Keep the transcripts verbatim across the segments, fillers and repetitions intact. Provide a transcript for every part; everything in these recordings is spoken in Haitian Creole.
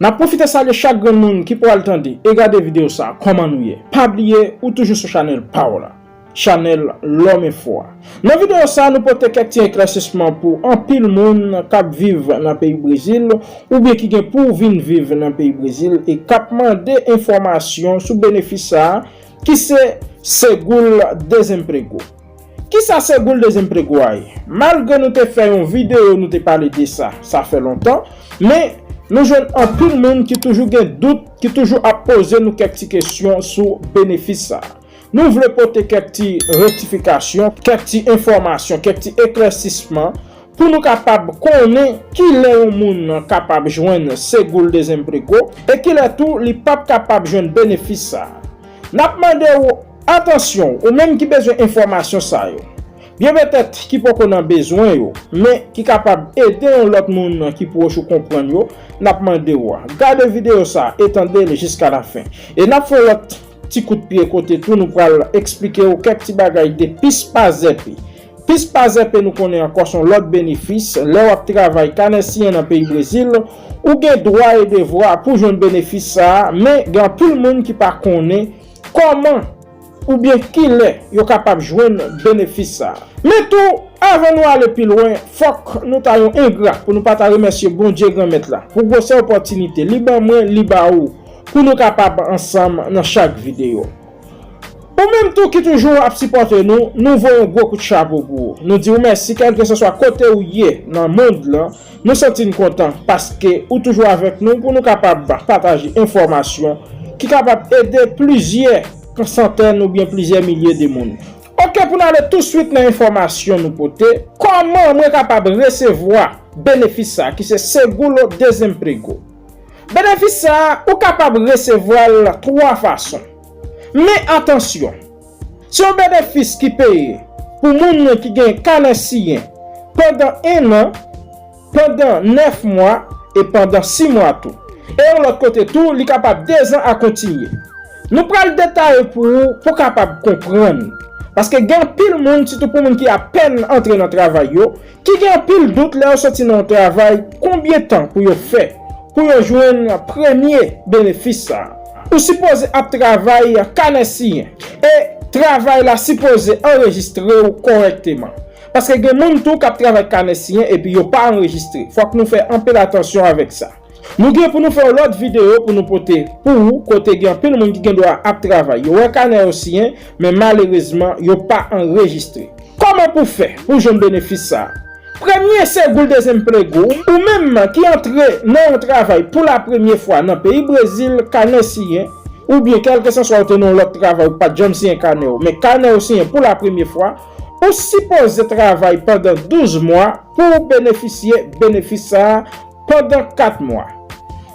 N ap pwofite salye chak grenn moun ki pral tande e gade videyo sa a. Kòman nou ye? Pa bliye, ou toujou sou chanèl pa w la, chanèl Lòm Enfo a. Nan videyo sa a, nou pote kèk ti eklèsisman pou anpil moun k ap viv nan peyi Brezil, oubyen ki gen pou vin viv nan peyi Brezil, e k ap mande enfòmasyon sou benefis sa a, ki se Seguro-Desemprego. Kisa Seguro-Desemprego a ye? Malgre nou te fè yon videyo, nou te pale de sa, sa fè lontan, men nou jwenn anpil moun ki toujou gen dout, ki toujou ap poze nou kèk ti kesyon sou benefis sa a. Nou vle pote kèk ti rektifikasyon, kèk ti enfòmasyon, kèk ti eklèsisman pou nou kapab konnen kilè yon moun kapab jwenn Seguro-Desemprego e kilè tou li p ap kapab jwenn benefis sa a. N ap mande w, atansyon, ou menm ki bezwen enfòmasyon sa yo, byen petèt ki poko nan bezwen yo, men ki kapab ede yon lòt moun ki pwòch ou konprann yo, n ap mande w a, gade videyo sa a e tande l jiska lafen. E n ap fè yon lòt ti kout pye kote tou nou pral eksplike w kèk ti bagay de pis pa zèpe. Pis pa zèpe nou konnen ankò se yon lòt benefis. Lè w ap travay kanè siyen nan peyi Brezil, ou gen dwa e devwa pou jwenn benefis sa a, men gen anpil moun ki pa konnen kòman oubyen kilè yo kapab jwenn benefis sa a. Men tou, avan nou ale pi lwen, fòk nou ta yon engra pou nou pa ta remèsye Bondye Granmèt la pou gwosè opòtinite li ban mwen, li ba ou, pou nou kapab ansanm nan chak videyo. Ou menm tou ki toujou ap sipòte nou, nou voye yon gwo kout chapo pou ou. Nou di w mèsi, kèlkeswa kote ou ye nan mond lan. Nou santi n kontan paske ou toujou avèk nou pou nou kapab pataje enfòmasyon ki kapab ede plizyè santèn oubyen plizyè milye de moun. Oke, pou n ale touswit nan enfòmasyon nou pote, kòman mwen kapab resevwa benefis sa a ki se Seguro-Desemprego? Benefis sa a, ou kapab resevwa l twa fason. Men atansyon, se yon benefis ki peye pou moun ki gen kanè siyen pandan en an, pandan nèf mwa e pandan sis mwa tou. E yon lòt kote tou, li kapab de zan a kontinye. Nou pral detaye pou ou, pou w kapab konprann. Paske gen anpil moun, sitou pou moun ki apèn antre nan travay yo, ki gen anpil dout lè yo soti nan yon travay, konbyen tan pou yo fè pou yo jwenn premye benefis sa a. Ou sipoze ap travay kanè siyen, e travay la sipoze anrejistre w kòrèkteman. Paske gen moun tou k ap travay kanè siyen epi yo pa anrejistre. Fòk nou fè anpil atansyon avèk sa. Nou gen pou nou fè yon lòt videyo pou nou pote pou ou, kote gen anpil moun ki gen dwa ap travay. Yo wè kanè yo siyen, men malerezman, yo pa anrejistre. Kòman pou fè pou jwenn benefis sa a? Premye, Seguro-Desemprego. Ou menm ki antre nan yon travay pou la premye fwa nan peyi Brezil, kanè siyen, oubyen kèlkeswa ou te nan yon lòt travay ou pa t janm siyen kanè w, men kanè w siyen pou la premye fwa, ou sipoze travay pandan douz mwa pou w benefisye benefis sa a pandan kat mwa.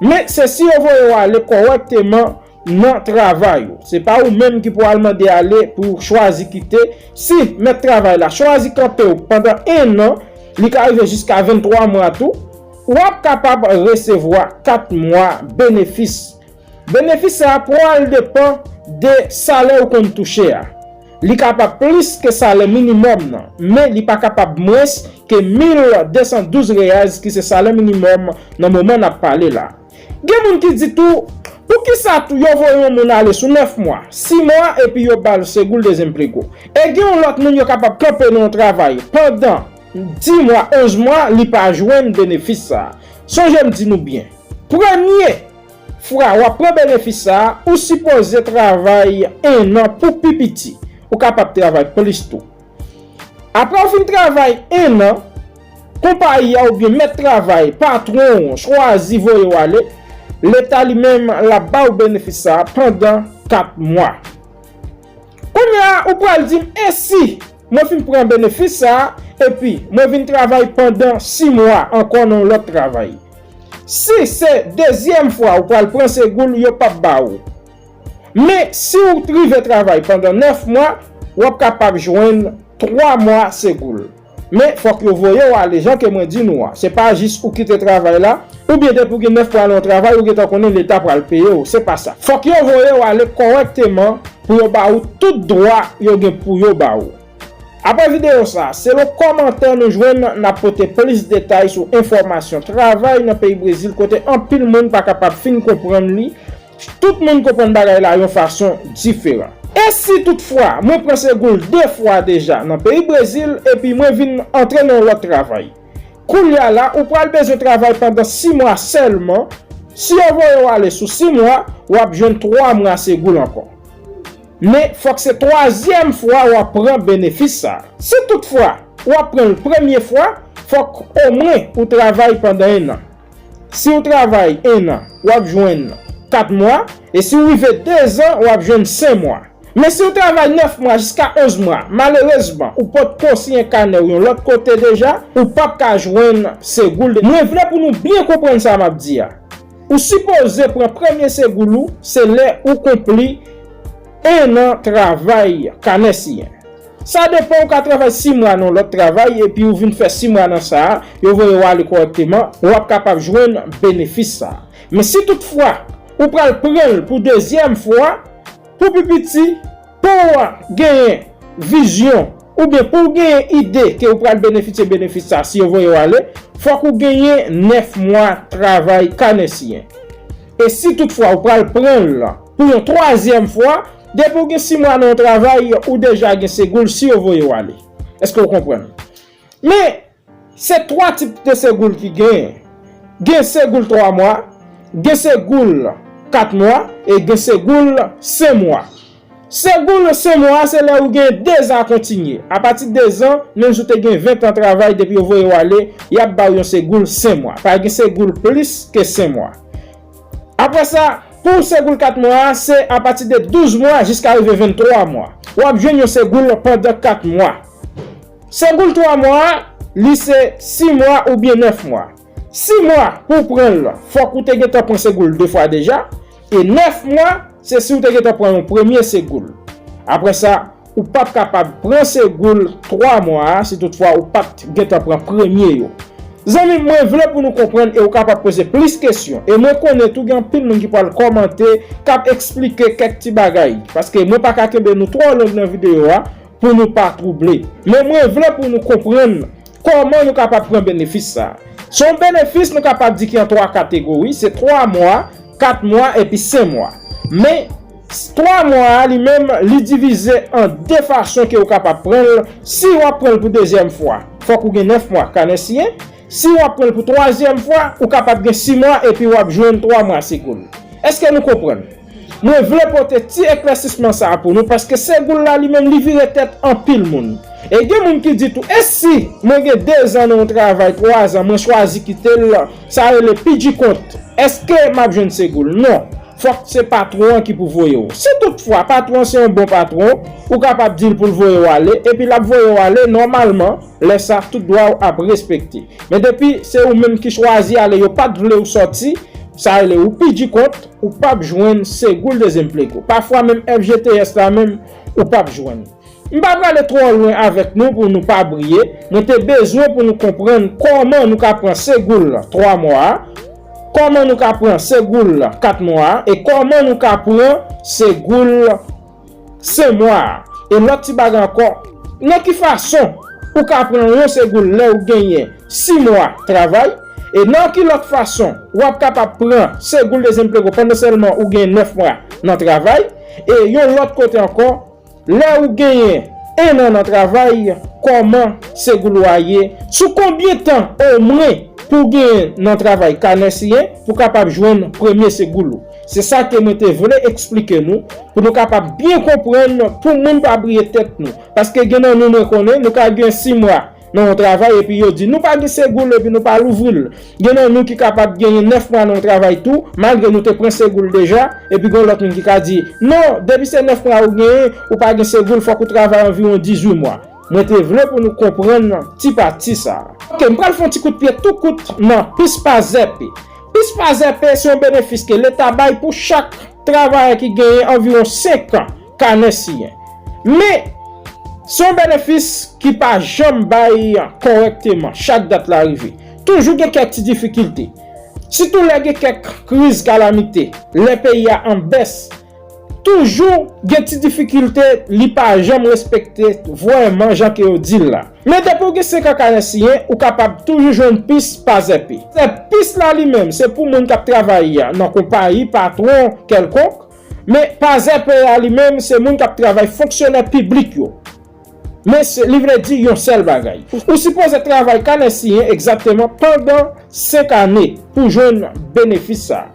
Men se si yo voye w ale kòrèkteman nan travay ou. Se pa ou menm ki pou al mande ale pou w chwazi kite. Si mèt travay la chwazi kanpe w pandan en an, li ka rive jiska venntwa mwa tou, w ap kapab resevwa kat mwa benefis. Benefis sa a pral depann de salè ou konn touche a. Li kapab plis ke salè minimòm nan, men li pa kapab mwens ke mil de san douz reais ki se salè minimòm nan moman n ap pale la. Gen moun ki di tou, poukisa tou yo voye yon moun ale sou nèf mwa, sis mwa epi yo ba l Seguro-Desemprego? E gen yon lòt moun yo kapab kanpe nan yon travay pandan dis mwa, onz mwa, li pa jwenn benefis sa a. Sonje m di nou byen, premye fwa w ap pran benefis sa a, ou sipoze travay en an pou pi piti. Ou kapab travay plis tou. Apre w fin travay en an, konpayi a oubyen mèt travay, patwon w, chwazi voye w ale, Leta li menm l ap ba w benefis sa a pandan kat mwa. Kounye a, ou pral di m, e si mwen fin pran benefis sa a, epi mwen vin travay pandan sis mwa ankò nan yon lòt travay? Si se dezyèm fwa ou pral pran Seguro, yo p ap ba ou. Men, si w rive travay pandan nèf mwa, w ap kapab jwenn twa mwa Seguro. Men, fòk yo voye w ale, jan ke mwen di nou an. Se pa jis ou kite travay la, oubyen depi w gen nèf mwa nan yon travay, ou gentan konnen Leta pral peye w. Se pa sa. Fòk yo voye w ale kòrèkteman pou yo ba ou tout dwa yo gen pou yo ba ou. Apre videyo sa, selon kòmantè nou jwenn, n ap pote plis detay sou enfòmasyon travay nan peyi Brezil kote anpil moun pa kapab fin konprann li. Tout moun konprann bagay la yon fason diferan. E si toutfwa mwen pran segoul de fwa deja nan peyi Brezil epi mwen vin antre nan yon lòt travay? Koulye a la, ou pral bezwen travay pandan sis mwa sèlman. Si yo voye w ale sou sis mwa, w ap jwenn twa mwa segoul ankò. Men, fòk se twazyèm fwa w ap pran benefis sa a. Si toutfwa w ap pran l premye fwa, fòk omwen ou travay pandan en an. Si w travay en an, w ap jwenn kat mwa, e si w rive dezan, w ap jwenn senk mwa. Men si w travay nèf mwa jiska onz mwa, malerezman, ou potko siyen kanè w yon lòt kote deja, ou p ap ka jwenn segoul. Mwen vle pou nou byen konprann sa m ap di a. Ou sipoze pran premye segoul ou, se lè ou konpli en an travay kanè siyen. Sa depann, ou ka travay sis mwa nan yon lòt travay, epi ou vin fè sis mwa nan sa a, yo voye w ale kòrèkteman, w ap kapab jwenn benefis sa a. Men si toutfwa, ou pral pran l pou dezyèm fwa, pou pi piti, pou w genyen vizyon, oubyen pou w genyen ide ke ou pral benefisye benefis sa a si yo voye w ale, fòk ou genyen nèf mwa travay kanè siyen. E si toutfwa ou pral pran l pou yon twazyèm fwa, depi ou gen sis mwa nan yon travay, ou deja gen segoul si yo voye w ale. Èske w konprann? Men, se twa tip de segoul ki genyen. Gen segoul twa mwa, gen segoul kat mwa, e gen segoul senk mwa. Segoul senk mwa, se lè ou gen dezan a kontinye. Apati dezan, menm si w te gen ventan travay, depi yo voye w ale, y ap ba w yon segoul senk mwa. Pa gen segoul plis ke senk mwa. Apre sa, pou segoul kat mwa a, se apati de douz mwa jiska rive venntwa mwa. W ap jwenn yon segoul pandan kat mwa. Segoul twa mwa a, li se sis mwa oubyen nèf mwa. Sis mwa, pou w pran l, fòk ou te gentan pran segoul de fwa deja. E nèf mwa, se si w te gentan pran yon premye segoul. Apre sa, ou p ap kapab pran segoul twa mwa a si toutfwa ou pa t gentan pran premye yo. Zanmi m, mwen vle pou nou konprann e ou kapab poze plis kesyon. E mwen konnen tou gen anpil moun ki pral kòmante, k ap eksplike kèk ti bagay. Paske mwen pa ka kenbe nou twò long nan videyo a pou nou pa twouble. Men mwen vle pou nou konprann kòman nou kapab pran benefis sa a. Se yon benefis nou kapab di ki an twa kategori, se twa mwa, kat mwa epi senk mwa. Men, twa mwa a li menm, li divize an de fason ke ou kapab pran l. Si w ap pran l pou dezyèm fwa, fòk ou gen nèf mwa kanè siyen. Si w ap pran l pou twazyèm fwa, ou kapab gen sis mwa epi w ap jwenn twa mwa segoul. Èske nou konprann? Mwen vle pote ti eklèsisman sa a pou nou, paske segoul la li menm li vire tèt anpil moun. E gen moun ki di tou, e si mwen gen dezan nan yon travay, twazan, mwen chwazi kite l, sa rele pidjikont, èske m ap jwenn segoul? Non. Fòk se patwon an ki pou voye w. Si toutfwa patwon an se yon bon patwon, ou kapab di l pou l voye w ale, epi l ap voye w ale nòmalman, lè sa tout dwa w ap respekte. Men depi se ou menm ki chwazi ale, yo pa t vle w sòti, sa rele ou pidjikont, ou p ap jwenn segoul dezemplego. Pafwa menm F G T S la menm, ou p ap jwenn. M pa prale twò lwen avèk nou pou nou pa briye. Mwen te bezwen pou nou konprann kòman nou ka pran segoul twa mwa a, kòman nou ka pran segoul kat mwa a, e kòman nou ka pran segoul senk mwa a. E lòt ti bagay ankò, nan ki fason ou ka pran yon segoul lè ou genyen sis mwa travay, e nan ki lòt fason w ap kapab pran segoul dezemplego pandan sèlman ou gen nèf mwa nan travay, e yon lòt kote ankò, lè ou genyen en an nan travay, kòman segoul ou a ye, sou konbyen tan omwen pou w genyen nan travay kanè siyen pou w kapab jwenn premye segoul ou. Se sa ke mwen te vle eksplike nou, pou nou kapab byen konprann, pou moun pa briye tèt nou. Paske gen nan nou, mwen konnen, nou ka gen sis mwa nan yon travay epi yo di nou pa gen segoul epi nou pa louvri l. Gen nan nou ki kapab genyen nèf mwa nan yon travay tou, malgre nou te pran segoul deja, epi gen lòt moun ki ka di, non, depi se nèf mwa ou genyen, ou pa gen segoul, fòk ou travay anviwon dizuit mwa. Mwen te vle pou nou konprann ti pati sa a. Ok, m pral fè yon ti kout pye tou kout nan PISPAZEP. PISPAZEP se yon benefis ke Leta bay pou chak travayè ki genyen anviwon senk an kanè siyen. Men, se yon benefis ki pa janm bay kòrèkteman chak dat la rive. Toujou gen kèk ti difikilte. Sitou lè gen kèk kriz kalamite, lè peyi a an bès, toujou gen ti difikilte, li pa janm respekte vrèman jan ke yo di l la. Men depi w gen senk an kanè siyen, ou kapab toujou jwenn pis pa zèpe. Pis la li menm, se pou moun k ap travay nan konpayi, patwon kèlkonk, men pa zèpe a li menm, se moun k ap travay, fonksyonè piblik yo. Men se, li vle di yon sèl bagay. Ou sipoze travay kanè siyen egzakteman pandan senk ane pou jwenn benefis sa a.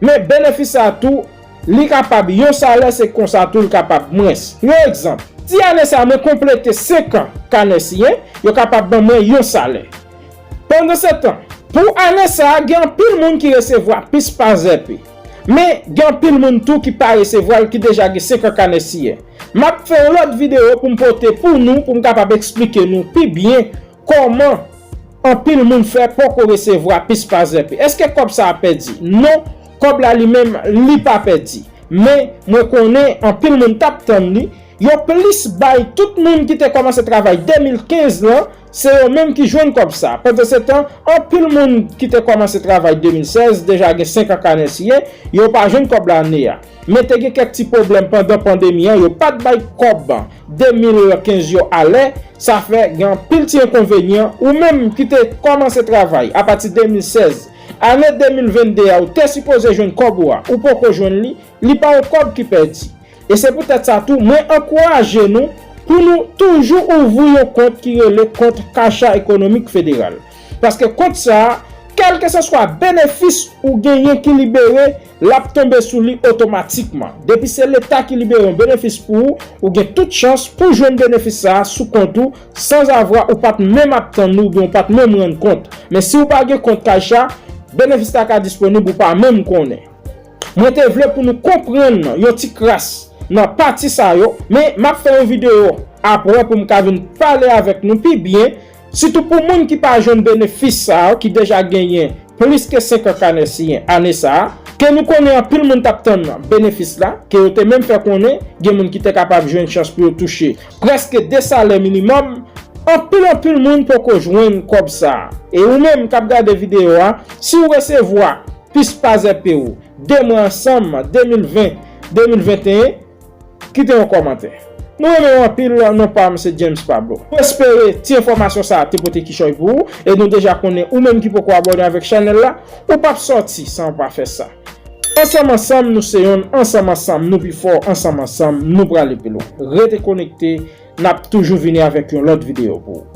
Men benefis sa a tou, li kapab yon salè, se konsa tou li kapab mwens. Yon egzanp, si ane sa a mwen konplete senk an kanè siyen, yo kapab ban mwen yon salè. Pandansetan, pou ane sa a, gen anpil moun ki resevwa pis pa zèpe. Men, gen anpil moun tou ki pa resevwa l, ki deja gen senk an kanè siyen. M ap fè yon lòt videyo pou m pote pou nou, pou m kapab eksplike nou pi byen kòman anpil moun fè poko resevwa pis pa zèpe. Èske kòb sa a pèdi? Non, kòb la li menm, li pa pèdi. Men, mwen konnen anpil moun t ap tann li. Yo plis bay tout moun ki te kòmanse travay de mil kenz lan, se yo menm ki jwenn kòb sa. Pandansetan, anpil moun ki te kòmanse travay de mil sèz deja gen senk an kanè siyen, yo pa jwenn kòb la ane a. Men te gen kèk ti pwoblèm pandan pandemi an, yo pa t bay kòb de mil kenz yo alè, sa fè gen anpil ti enkonvenyan. Ou menm ki te kòmanse travay apati de mil sèz, ane de mil vennde a, ou te sipoze jwenn kòb ou a, ou poko jwenn li, li pa yon kòb ki pèdi. E se poutèt sa tou, mwen ankouraje nou pou nou toujou ouvri yon kont ki rele kont Caixa Econômica Federal. Paske kont sa a, kèlkeswa benefis ou genyen ki libere, l ap tonbe sou li otomatikman. Depi se Leta ki libere yon benefis pou ou, ou gen tout chans pou jwenn benefis sa a sou kont ou, sanzavwa ou pa t menm ap tann li oubyen ou pa t menm rann kont. Men si w pa gen kont Caixa, benefis la ka disponib, ou pa menm konnen. Mwen te vle pou nou konprann yon ti kras nan pati sa yo, men m ap fè yon videyo apre pou m ka vin pale avèk nou pi byen, sitou pou moun ki pa jwenn benefis sa yo, ki deja genyen plis ke senk an kanè siyen ane sa a, ke nou konnen anpil moun t ap tann benefis la, ke yo te menm fè konnen gen moun ki te kapab jwenn chans pou yo touche prèske de salè minimòm, anpil anpil moun poko jwenn kòb sa a. E ou menm k ap gade videyo a, si w resevwa pis pa zèpe w de mwa ansanm, de mil ven, de mil venteyen, kite yon kòmantè. Nou renmen w anpil, non pa m se James Pablo. Nou espere ti enfòmasyon sa a te pote kichòy pou ou, e nou deja konnen ou menm ki poko abòne avèk chanèl la, ou p ap sòti san w pa fè sa. Ansanm ansanm nou se yonn, ansanm ansanm nou pi fò, ansanm ansanm nou prale pi lwen. Rete konekte, n ap toujou vini avèk yon lòt videyo pou ou.